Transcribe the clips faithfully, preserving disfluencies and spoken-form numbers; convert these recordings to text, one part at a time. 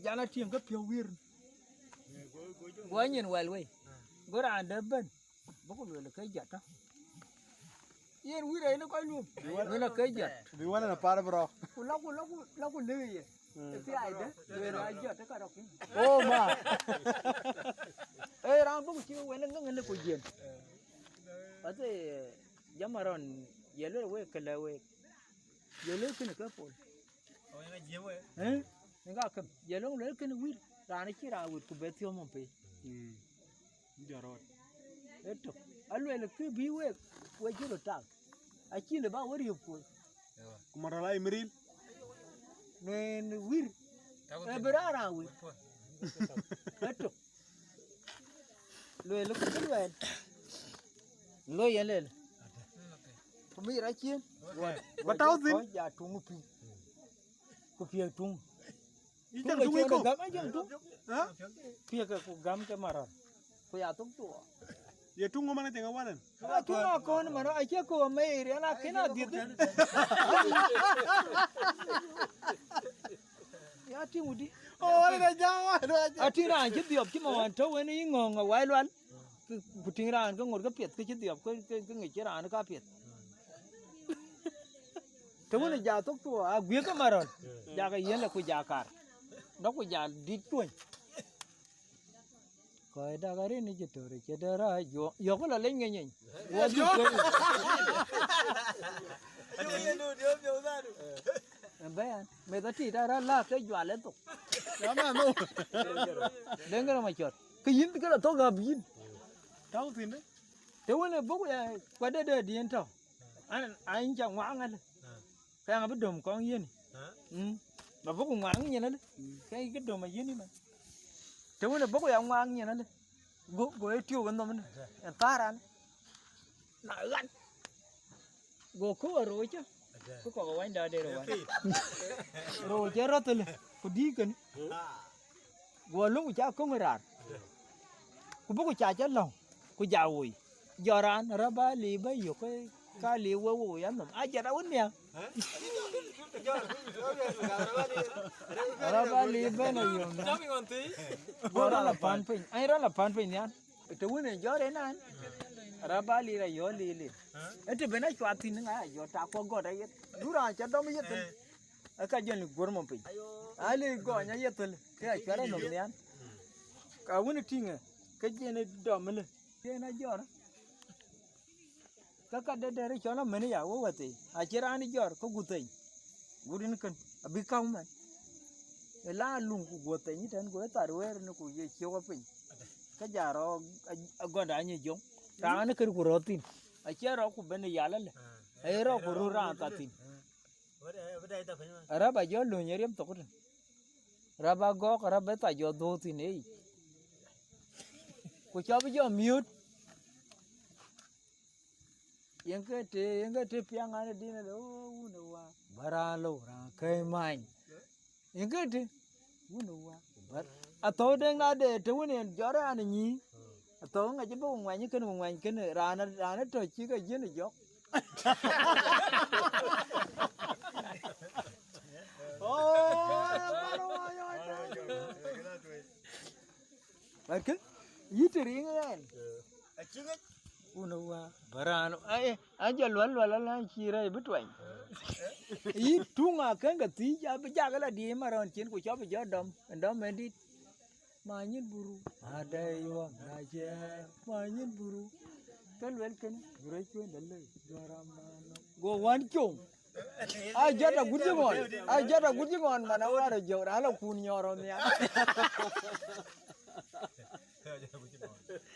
An, atiëŋ ke piɔ̈u wir. Go nyin wɛl wei. Go raan dɛ̈ bɛ̈n. Buk lueel ke jɔt tɔ̈. Yen wir en kɔc luɔm. Lueel ke jɔt. Bï wën në par bï rɔ̈k. Ku lɔ, ku lɔ, ku lɔ, ku lëk ye. Ë thiaide, lueel a jɔt ë ka rɔ̈k. Oh, ma. Ee, raan buk cï wën ë ŋëŋ ë ku jiën. Athë, jam arɔn, ye lueel wek, ke lɛ̈k wek. Ye lueel kënë ke pol. Ë? Ë ka këm. Ye lueel, lueel kënë wir. Raan acï raan wit ku bɛ thiɔ̈m mɔm pei. Jɔt rɔt. Ëtök. Aluel kë bï wek, wek cï röt tak. Acï lë ba we riöp kuöc. Ku mɔt rɔl aa yï miril. Nen wir. Ë bï raan raan wir. Ëtök. Luel ku bï luɛɛl. Loi yen lel. Ku mïr acien. Ba tau thïn. Kɔc ja tuŋ piny. Ku piɛk tuŋ. Yï cak tuŋ iko. Gam, a jam tuŋ. Ha? Piɛk ku gam ke marar. Ku ya thok tuɔ. Ye tuŋ ŋö man cak awalan? A tuŋ akɔn man, a cak ko me iri, ana kina dit. Ya tiŋ udi. Oh, wala da jam wa. A tiŋ raan cï dhiɔp cï ma wan tɔ̈ wen yï ŋɔ̈ŋ a wai lual. Ku tiŋ raan ke ŋot ke piɛth ke cï dhiɔp ke, ke, ke ŋic cï raan ka piɛth. Të wën ja thok tuɔ, a guiëk ke marɔl. Ja ke yen lë ku ja kar. Dɔ ku ja dit tuɔny. Kɔc dak arin ni cï tör cï dë rac juɔ. Yök la leny ŋeny ŋeny. Wɔ dhuk kë. Bɛ̈n, meth atit ara la ke jual ë thok. Deŋ kërë ma cɔt. Ke yïn kërë thok gäp yïn. Tau thïn. Të wën ë buk ya kuat dë dë diën tɔ̈. An, an ca ŋuaŋ alë. Ke ŋa bï döm kɔŋ yiëni. Mm. Ba buk ŋuaŋ nyin alë. Ke yï kë döm a yiëni man. Të wën ë buk ya ŋuaŋ nyin alë. Go, go ë tiöök ë nhom në. Ë thaar an. Na ɣan. Go kɔ̈u a roocë. Ku kɔk a wanyda der wan. Roocë rɔt thëlë. Ku dïïk kënë. Guɔ löŋ ku ca köŋ ë raar. Ku bï ku ca cä lɔ̈ŋ, ku ja woi. Jɔ raan rɔt ba liip bä yök, ke ka liip wek woi anhom. A jɔt awën nhial. Rɔt ba liip bɛ̈n a yök nhial. Guɔ rɔt la pan piny. Ai, rɔt la pan piny nhial. Të wën ë jɔt en an. Rɔt ba liip ayɔ̈ɔ̈l liip liip. Ë të ben a cuat thïn ŋa a jɔt tak kuɔ gɔt ayeth. Du raan cä dɔm yeth thïn. Ë ka jɔl guɔ̈r mɔm piny. A le gɔny aye thël, ke a cuɛt anhom nhial. Ka wën ë tïŋë, ke jien ë dɔm ëlë. Jien a jɔr. Ke ka de dɛ̈r cɔl amën ya, we wäthii. Acï raan jɔr, ke guth theny. Gut ën kën, abï käu man. Ë la luŋ ku guɔ theny tɛ̈n, ku ë thar wëër në ku ye ciëk wä piny. Ke ja rɔɔk, a, agɔt anyë jɔŋ. Raan kën ku rɔ̈ɔ̈th thïn. Acie rɔɔk ku ben yal ëlë. Aye rɔɔk ku röt raan thar thïn. Rap a jɔ löny ë riɛm thok tën. Rap a gɔɔk, rap ë thac jɔ dhööth thïn ë yic. Ku cɔp jɔ miööt. Yen ke të, yen ke të piaŋ an ë din ëlë, o, wun ë wa. Bä raan lou, raan kɛ̈i many. Yen ke të, wun ë wa. Bä, athou deŋ na de të wun en jɔt raan ë nyïïn. Athou ŋac bï ku ŋuany kënë, ku ŋuany kënë, raan, raan ë tɔ̈ cï ke jiën ë jɔk. Wɛ̈tkë, yï të riŋ ɛn. Wun ë wa, bä raan, ai, an jɔ lual lual, an cï rɛɛc bï tuany. Yï tuŋ akën ke thiic, abï jak la diëëc marɔn cin, ku cɔp jɔ dɔm, dɔm ɛn dït. Ma nyin buru, ma dai yuɔm na jɛ, ma nyin buru. Ke luel kën, buru cuën de lei, jɔra mano. Go wan com. A jɔt agut cï ŋɔn, a jɔt agut cï ŋɔn, man a war a jɔk, raan la kun nyɔɔr ɔ nhial.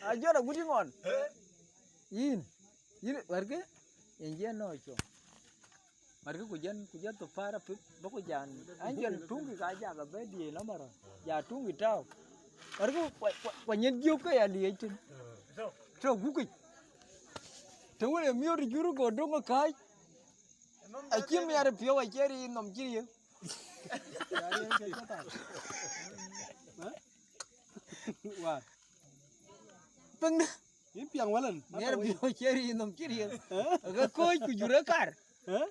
A jɔt agut cï ŋɔn. Yïn, yïn, wɛ̈tkë, yen jiɛn nɔɔc com. Matkë ku jɛn, ku jɛn thok päär apïk, bä ku jan, an jɔl tuŋkï ka jak abɛ diëëc nɔm arɔn, ja tuŋkï tääu. Matkë kua, kua, kua nyin jiök ke ya liëc tïn. Tɔ gukic. Të wën ë miööt jur go döŋ ë kääc. Acï miɛt ë piɔ̈u acie riic nɔm cï riëëk. Wa. Piŋ. Yïn piaŋ wälën. Miɛt ë piɔ̈u acie riic nɔm cï riëëk. Ë? Ke kooc ku jur ë kar. Ë?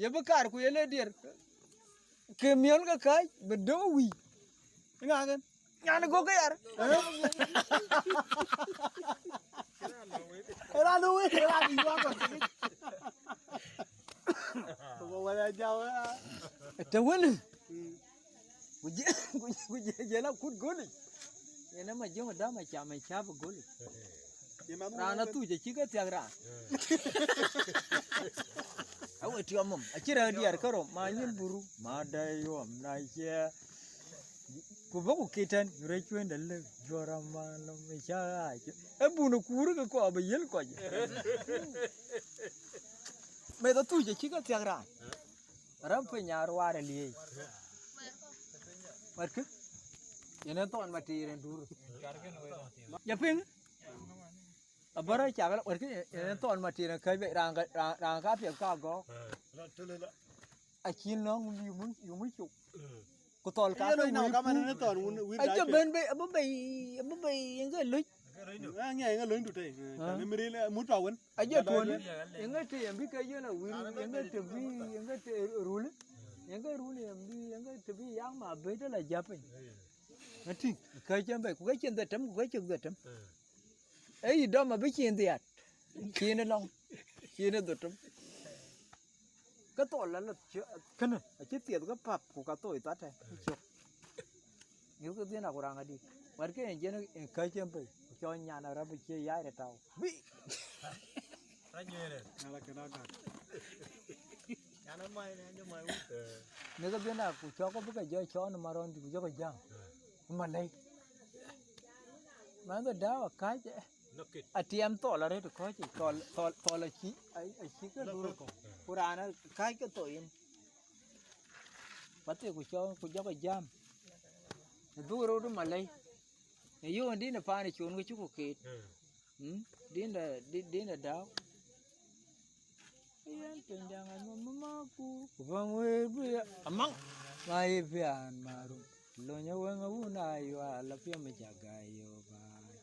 Ye bï kar ku ye le dier. Ke miɔn ke kääc, bï döŋ wïc. Ŋa kën? Nyan gök ke yar. Ëë? Ëra lu wek, ëra lu wek. Ko wala jaw ya. Të wënë. Mm. Ku jë, ku jë, ku jë, jël akut golic. Yen ë Majöŋ däm acam ë cäp golic. Ye man raan wun athuc acï ke thiak raan. Awe tiɔm mum, acï rɛ̈k diɛɛr ke rom, ma nyin buru, ma dɛ̈ yuɔm na cie. Ku bä ku kit tɛ̈n, rɛc cuëndë lëk, juɔ̈r aman lɔ, mi cä ɣaac. Ë bun ë kuur ke kɔɔr bï yiël kɔc. Meth athuc acï ke thiak raan. Rɛ̈m piny aa ruaar ë lieec. Wɛ̈tkë? Yen ë thɔn ma tiir en dur. Ya piŋ? Abɔ̈ rɔt cak, wɛ̈tkë? Yen ë thɔn ma tiir en kääc bei, raan ka, raan, raan ka piɛth ka gɔ̈k. Acï nɔ̈ŋ yumu, yumu cuk. Ku thɔl ka ke wëi puk. Acï ben bei, abï bei, abï bei yen ke löc. Ŋiɛc ŋa lööny du tei. Ah. Tani miril mut pa wen. Ajɔ tuɔn. Yen ŋa te yen bï ke yen a wir, yen ŋa te bï, yen ŋa te rul. Yen ŋa rul yen bï, yen ŋa te bï yaŋ ma bɛ̈i te la jäp piny. Ŋa tïŋ, ka cïn bɛ̈i, ku ka cïn dhetem, ku ka cïn dhetem. Ee yï dɔm abï cin dhiat. Cin ë lɔŋ. Cin ë dhetem. Ke thol la lɔ kënë, acï thieth ke pap, ku ka thoi thatë, cök. Nyuthkï dhiën aku raŋ adït. Wɛ̈tkë en jien en käc en bei, ku cɔl nyan arap ë cie yai de tau. Bï! Ranyueere. Nyala këda gak. Nyana mai ne, nyama wu. Nyuthkï dhiën aku cɔk bï ke jɔ cɔɔn ë marɔn dït, ku jɔ ke jam. Ku malei. Man de dawa kac, eh. Atiɛm thol arëët kɔc, thol, thol, thol acï, acï ke dur kɔ̈u. Ku raan kac ke thoi yen. Ba thil ku cɔɔk, ku jɔkï jam. Ë dhuk rot ë malei. Ë yöön din ë paan ë cuun ke cï ku keet. Mm? Din de, di-, din de dääu. Yen piny diaŋ anhom ë maku, ku bäŋ wëët bï amaŋ, ma ye piaan marum. Lony ë wëŋ ë wun ayual, apiɛm ë cak gai yöök baai.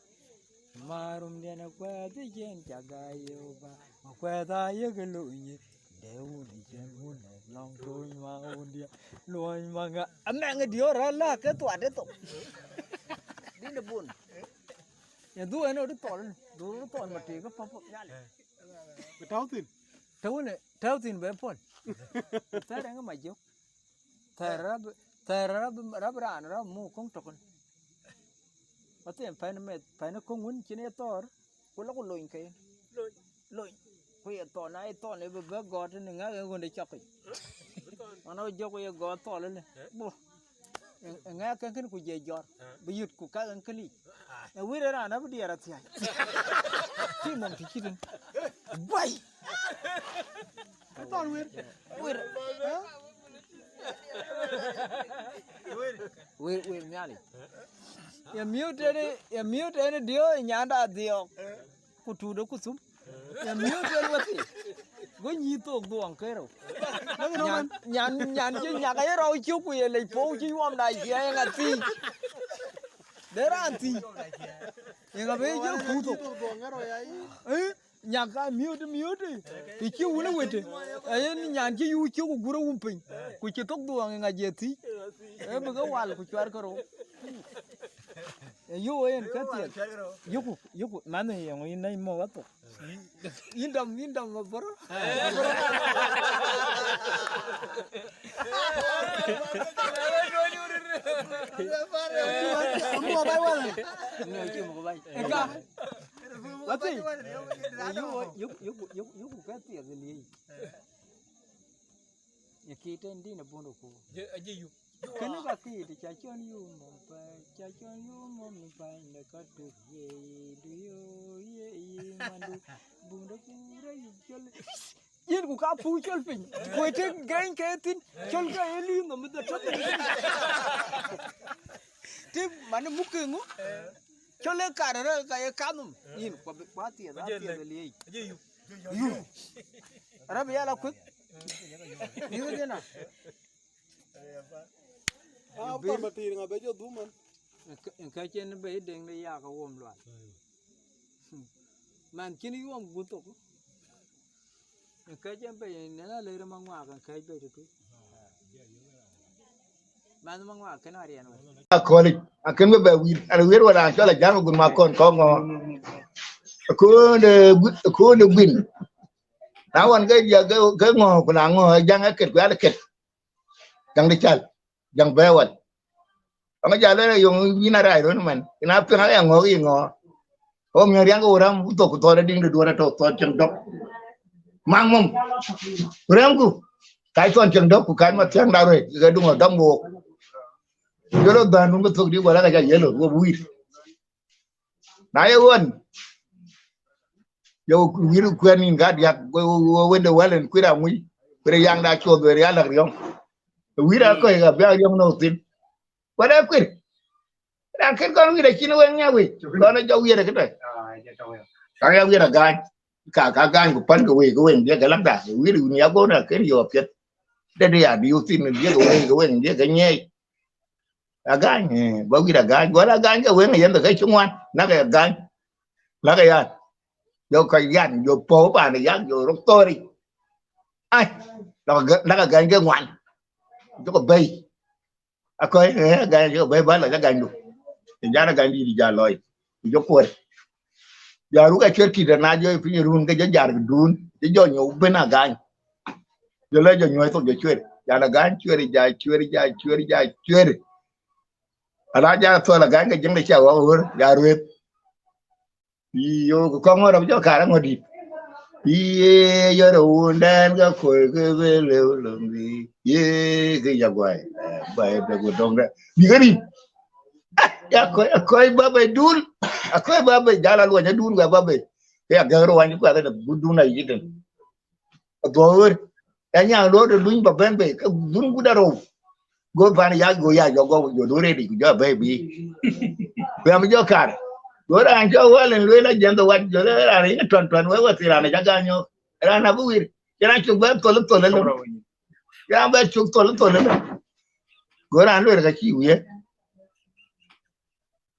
Marum diɛn ë kuɛth ë ciɛn cak gai yöök baai. Ma kuɛth aa yek ë lony, de wun ë ciɛn wun ë lɔŋ tony ma wun diɛn. Luɔny ma ŋa, amɛŋ ë diöör rɔt lääk ke thuat ë thok. Din de bun. Ye dhuk en ë röt thɔl, dhuk röt thɔl ma tëëk ë pɔ̈p pɔ̈p nhial. Bï tääu thïn. Tääu në, tääu thïn bɛ pɔ̈l. Thɛɛr ɛŋ ma jök. Thɛɛr rap, thɛɛr rap, rap raan, rap muk köŋ tökën. Ba thɛɛr pɛ̈n meth, pɛ̈n köŋ wën cïn ye thɔɔr, ku lɔ ku lony ke yen. Lony. Lony. Ku ye thɔɔr, na ye thɔɔr, ë bï bɛ gɔɔt në ŋäk ë ɣönde cɔk piny. Ɣɔn ë jɔk ku ye gɔɔt thɔɔr ëlë. Bo. Ë, ë ŋɛk kën kën ku jɛ jɔr. Bï yut ku kak en këlic. Ë wir ë raan abï diɛɛr athiäi. Ti mɔm të cït en. Guai. Ë thɔn wir. Wir. Wir, wir Nhialic. Ye miöt tënë, ye miöt tënë diö ë nyanda dhiɔɔk. Ku tuut ë ku thum. Ye miöt tënë wethii. Go nyïï thok dhuɔŋ kerou. Nyan, nyan, nyan cï nyak aye rɔu cök ku ye lec puɔ̈u cï yuɔm da cie ë ŋa thii. De raan thii. Ye ŋa be jɔ kuth thok. Ë? Nyak ka miöt, miöt, të cï wun ë wet, ayen nyan cï yuuc cök ku gur awum piny, ku cï thok dhuɔɔŋ ë ŋa jɛ thii, ee bï ke wal ku cuar ke rou. Ee, yöök en ke thiɛth. Yuku, yuku, man ë yeŋö yïn nɛ̈c mɔ̈u athok. Yïn dɔm, yïn dɔm abɔ̈rɔ. Amuk abac wala? Ëka. Wati. Yuku, yuku, yuku, yuku, yuku ke thiɛth ë liëc. Ye kiit en din abun ku. Kënë ka kiit ca cɔn yum mɔm pɛ̈i, ca cɔn yum mɔm pɛ̈i në ka tuk ye du yo ye yi mandu. Bun de ku rɛy cɔl. Yen ku ka puk cɔl piny. Ku ë tek gɛny ke thïn. Cɔl ke ye liu nɔm ë dhɔt tɔ̈ thïn. Të man ë muk ke ŋö? Cɔl ë kar rɛ̈ ka ye kath nɔm. Yen ku abï, ku athiɛth, athiɛth ë liëc. Yu. Rap ya la kueth. Ni ke na. Ah, pa ma tir nga be jo du man. Kä cen be deŋ de ya ka wom lual. Man cin yuɔm guthok. Kä cen be ne na le ma ŋwa kan kä be tu. Akɔ̈lic, akën bï bɛ wïr, an wïr wala an cɔl Ajaŋ Agun Makɔn kɔŋ ŋɔ. Akööl de gui-, akööl de guin. Na wan ke, ke, ke ŋɔ, ku na ŋɔ, Ajaŋ aket, ku yal aket. Jaŋ de cal, jaŋ bɛ̈ɛ̈i wal. Ama jal lɛ̈k yöŋ yïn arai röt man. Yïn apiŋ aya ŋɔ̈k yï ŋɔ̈. O miɔ̈n riɛŋ ke wo räm, ku thok ku thɔɔr adiŋ de duɔ̈r atɔ̈ thɔɔr cieŋ dɔ̈k. Maŋ mom. Ku rɛ̈mku. Kac thɔn cieŋ dɔ̈k, ku kac ma thiäŋ da ruëc, ke duŋ dɔm wook. Jɔl dhändun bï thok dï wala ka ca yelo, wo bï wïr. Na ye ɣɔn, ye wïr kuɛn nïn kadiäk, wo, wo, wo wende wal en kuir aŋuc, kuir yaŋda cuɔth wer ya lak riɔm. Wïr akɔc ka bï a riɔm nɔ̈k thïn. Wala kuir. Raan kën kɔn wïr acïn weŋ nya wïc. Kɔn jɔ wïr akëtɔc. Ka ya wïr agany. Ka, ka gany ku pan ke wëi ke weŋ diɛk ke lak da. Wïr wïn ya gɔn akën yɔ piɛth. Dede ya diu thin diɛk ke wëi ke weŋ diɛk ke nyiɛc. Agany, eh, ba wïr agany. Wala agany ke weŋ yen ke cï ŋuan. Nak agany. Lak ya. Jɔ kɔc yan, jɔ pɔ̈u pan yak, jɔ rok thori. Ai, lak, lak agany ke ŋuan. Jɔ ko bɛ̈i. Akɔc, eh, agany, jɔ bɛ̈i ba lɔc aganydu. Ë jan agany dït ja lɔc. Ku jɔ kuɔr. Ja ruk acuer kït na jɔ piny run ke jɔ jar dun. Jɔ jɔ nyɔu ben agany. Jɔ lɔ jɔ nyuɔ̈i thok jɔ cuer. Jan agany cuer, ja cuer, ja cuer, ja cuer. Ala ja thɔl agany ke jiŋ de ca wak ɣör, ja rueth. Iyo, ku kɔŋ ŋɔ̈r abï jɔ kaar aŋɔ̈t dït. Iye, yɔr wundɛn ke koi ke bï lëu lom bï. Ye, ke ya guai. Eh, guai de ku dɔŋ de. Bï ke rin. Ah, ya koi, ya koi baba dul. Ya koi baba jala luɔny adun gua baba. Ke ya gɛ̈k rou wany ku adhɛn abï dun ayï den. Adhuɔ̈ɔ̈r. Ya nyaŋ loor de luny ba bɛ̈n bei, ke dhun gut arou. Go pan ya, go ya, jɔ go, jɔ du redi, ku jɔ bɛ̈i bï. Ku ya mi jɔ kaar. Go raan cɔ wal en lueel ajiɛn de wac, jɔ le raan rin tɔn tɔn wek wathii raan aca gany nyɔk. Raan abï wir. Cï raan cuk bɛ thol thol lem. Cï raan bɛ cuk thol thol lem. Go raan lueel ka cï wiëë.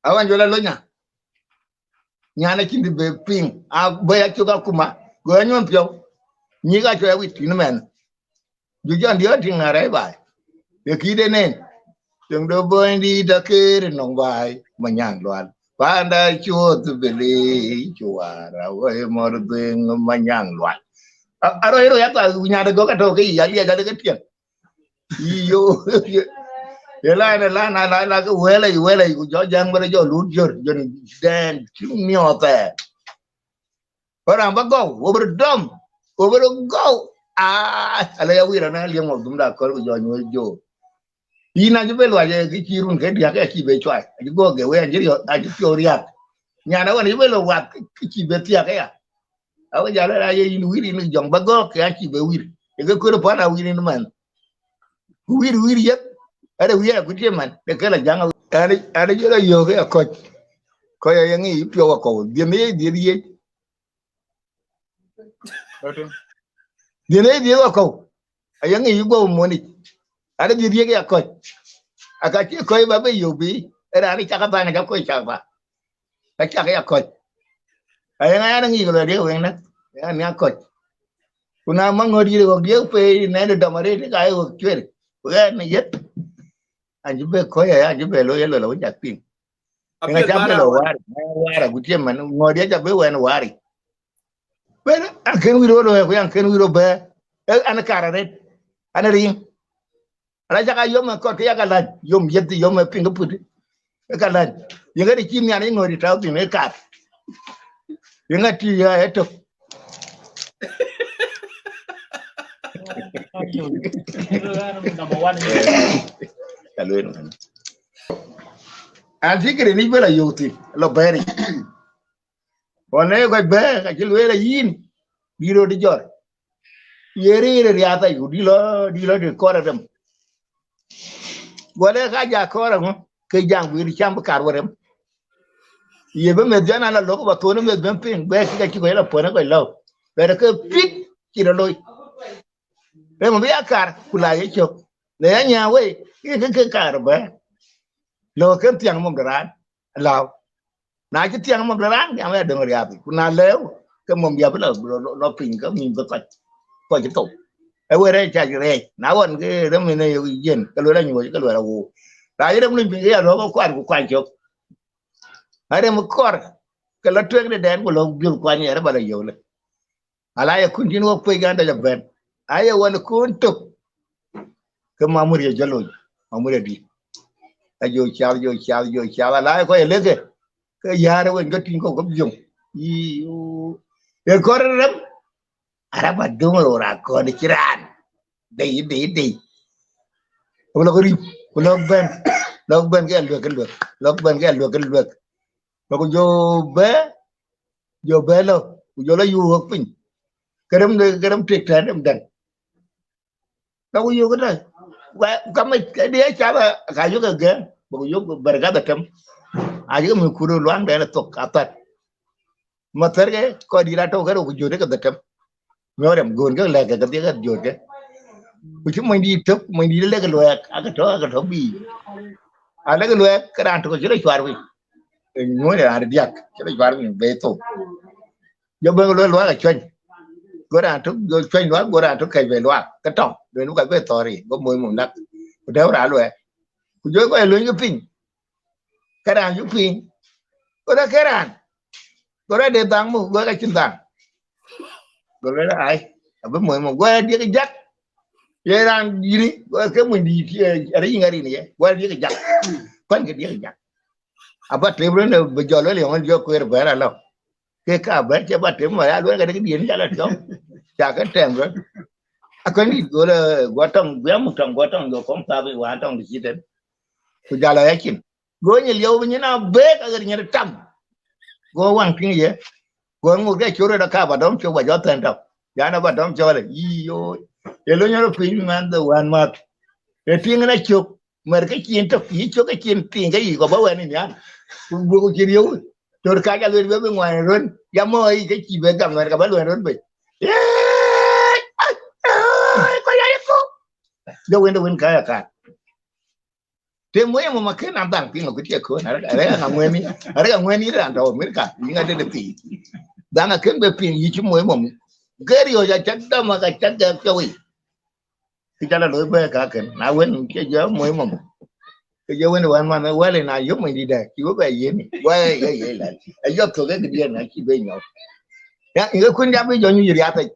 Awan jɔ la lonya. Nyan acïn dï be piŋ. A bɛ̈i acuk akuma. Go anyuɔn piɔ̈u. Nyïk acɔ ya wit tïn mɛn. Ju jɔn diɔt tïŋ arɛ̈i baai. Ye kït en en. Tiŋ de bɔ̈ny dït akeer nɔŋ baai. Manyaŋ lual. Panda cuɔth bili cuar awei mɔr dhueŋ manyaŋ lual. A-, arɔ̈i rɔ̈i atha nyan de gɔ̈k atɔ̈ ke yï aliɛc adë ke tiɛŋ. Iyo. Ye la, ye la, na la, la ke wɛlɛ, wɛlɛ, ku jɔ jaŋ bɛ̈rɛ jɔ lut jör, jön dɛn, cï miɔɔth ɛ. Ba raan ba gɔu, wo bï dɔm, wo bï gɔu. Ah, ala ya wira na liɛŋ wok dum da kɔl ku jɔ nyuɔl jo. Yïn acï bɛ luac, eh, kë cï run ke diäk, eh, cï bɛ cuai. Acï gɔk ge wei, acï riɔt, acï piɔ̈u riak. Nyan awan acï bɛ lɔ wath, kë cï bɛ thiak aya. Awe jal la ye yïn wir, yïn jɔŋ ba gɔk, ya cï bɛ wir. Ye ke kɔɔr pan a wir yïn man. Ku wir, wir yeth, are wir a kutie man, de ke la jaŋ a. Ani, ani jɔ la yök ya kɔc. Kɔc ya ŋic piɔ̈u akɔu. Dhiën ye, dhiën ye. Dhiën ye, dhiën akɔu. Aya ŋic guɔ monic. Are dhiën ye ya kɔc. Aka cï kɔc ba bɛ yök bï, era ni cak abaŋ, aca kɔc cak ba. Ka cak ya kɔc. Ayen ayan ŋic lɔ diɛk weŋ nä, yan ya kɔc. Ku na ma ŋɔ̈t yï ɣɔk diɛk pe nɛn dɔm arëët ka ye ɣɔk cuer. Ku yan yeth. An cï bɛ kɔc aya, an cï bɛ lo ye lɔ lɔ wïc ak piŋ. Ŋa ca bɛ lɔ war, war agut cï man, ŋɔ̈t ya ca bɛ wɛn wari. Bɛn an kën wir ɣöt ɣɔ̈k, ku yan kën wir ɣöt bɛ. E an kar arëët. An riŋ. Ala cak a yom ë kɔt ke yak alac, yom yeth, yom ë piŋ ke put. Ë ka lac. Yeŋa de cï nhian ë ŋööt ë tɔ̈u thïn ë kat. Yeŋa tï ya ë tök. Number one. Ka lueel man. An cï këde ni bela yök thïn, lɔ bɛ̈ɛ̈ric. Ɣɔn ë kɔc bɛ̈ɛ̈r, acï lueel ayïn, dï röt jɔt. Ye rëër ë riath ayu, dï lɔ, dï lɔ dï kɔɔr arem. Guɔ le ka ja kɔɔr aŋö, ke jaŋ guiir cam bï kar wërem. Ye bï meth jɔn an la lok ba thon meth ben piŋ, bɛ kï ka cï kɔc la puɔ̈n ë kɔc lɔ̈u. Bɛ ke pit cï rɔ loi. Rem bï ya kar, ku la ye cök. Le ya nya wei, ke ke ke kar bɛ. Lɔ ke thiaŋ mom de raan, lääu. Na cï thiaŋ mom de raan, jam ya döŋ riath. Ku na lëu, ke mom diäp lɔ, lɔ, lɔ, lɔ piny, ke mïm ke kɔc. Kɔc cï thou. Ë wëër ë cac rɛɛc. Na ɣɔn ke rem ënë yök yen, ke lueel anyuɔ̈c, ke lueel awoou. Raan cï rem luny piny ke ya lɔ̈k ke kuan ku kuany cök. Na rem kɔɔr, ke lɔ tueŋ de dɛn ku lɔ biöl kuany ë rem ba lɔ yök lë. Ala ye kun cïn wok kuec gan dɔc abɛ̈n. Aye wan kun tök. Ke mamur ye jɔ lony, mamur ye dï. Ajo cath, jo cath, jo cath, ala ye kɔc ye leke. Ke yäär wen ke tïŋ kɔ̈k ke biöŋ. Yiu. Ye kɔɔr rem, araba döŋ ror akɔn cï raan. Dei, dei, dei. Ku lɔk rip, ku lɔk bɛ̈n, lɔk bɛ̈n ke luek, ke luek, lɔk bɛ̈n ke luek, ke luek. Lɔk jɔ bɛ̈, jɔ bɛ̈ lɔ, ku jɔ lɔ yuk wok piny. Ke rem de, ke rem tek tɛ̈n rem dɛ̈ŋ. Lɔk yuk ke tɔ̈. Wa, ka mec, ke diɛ cath a, ka yök ke gɛ̈ŋ, buk yök bɛ̈r ka dhetem. Ayï ke mïth kuru luaŋ dɛn ë thok, athät. Mathɛrke, kɔc dït atɔ̈u ke rou ku jɔt ke dhetem. Miɔɔr rem göön ke lɛ̈k ke, ke dhiëk ke jɔt ke. Ku cï mony dït tök, mony dït lek luɛɛk, ake tɔ̈, ake tɔ̈ bï. A lek luɛɛk, ke raan tök cï lɔ cuar piny. Ë nyuɔ̈ɔ̈ny raan diäk, cï lɔ cuar piny, bei thou. Jɔ bɛ̈n luɛɛk luaak acuany. Go raan tök, jɔ cuany luaak, go raan tök kɛc bei luaak, ke tɔŋ. Lueel ka bei thɔ̈r yic, go moc mum nak. Ku dɛ̈ɛ̈u raan luɛɛk. Ku jɔ kɔc luny ke piny. Ke raan yuk piny. Go lɔ ke raan. Go lɔ de dhaŋ mu, go ka cïn dhaŋ. Go lɔ ai, abï moc mum. Go ya diëk jak. Ye raan yïni, go ke mun dït, ye, arï yiŋ arïn ye. Go ya diëk jak. Kuany ke diëk jak. Aba tem run bï jɔl wël yɔŋ jɔ kueer bɛ̈ɛ̈r alɔ. Ke ka bɛ̈ɛ̈r cï ba tem ma ya luel ka dek diën jal atɔ̈. Ca ke tɛm run. Akɔn dït go lɔ, go tɔŋ, go ya muk tɔŋ, go tɔŋ, go kɔŋ thath wan tɔŋ dï cï tën. Ku jal a ya cin. Go nyin liɛu bï nyin a beek aɣer nyin tam. Go waŋ piŋ ye. Go ŋuk de cur rɔt aka ba dɔm cök ba jɔ thɛn tɔ̈. Yan aba dɔm cɔl yï yo. Ye lo nyɔr piny man the one month. Ye tiŋ na cök. Mɛr ke cin tök, yï cök ke cin tiŋ ke yï kɔ ba wɛn in yan. Ku guɔ ku cin yöu. Tor ka jal wet bï ŋuan run. Ya mɔ yï ke cï be gam wɛn ka ba luɛn run be. Ye. Ai, ai, ko ya yï ko. Jɔ wende wen ka ya ka. Te moc mum akën a dhaŋ piŋ akut ye kön, arëk, arëk aŋuɛ̈ni, arëk aŋuɛ̈ni raan tɔ̈ Amerika, yïn ade de piŋ. Dhaŋ akën be piŋ yï cï moc mum. Gɛ̈r yöc acak dɔm ak acak gɛ̈k piɔ̈u yic. Kë ca la looi bɛ̈ɛ̈i ka kën, na wën cï jɔ moc mum. Ke jɔ wën wän man wɛl na yök mony dït dɛ, cï wek bɛ yiëni. Wɛ̈ɛ̈i, ye, ye, lɛl. Ayɔk thok ke këdiɛ̈n na cï be nyɔk. Ya, ye kun jam bï jɔ nyuc riath yic.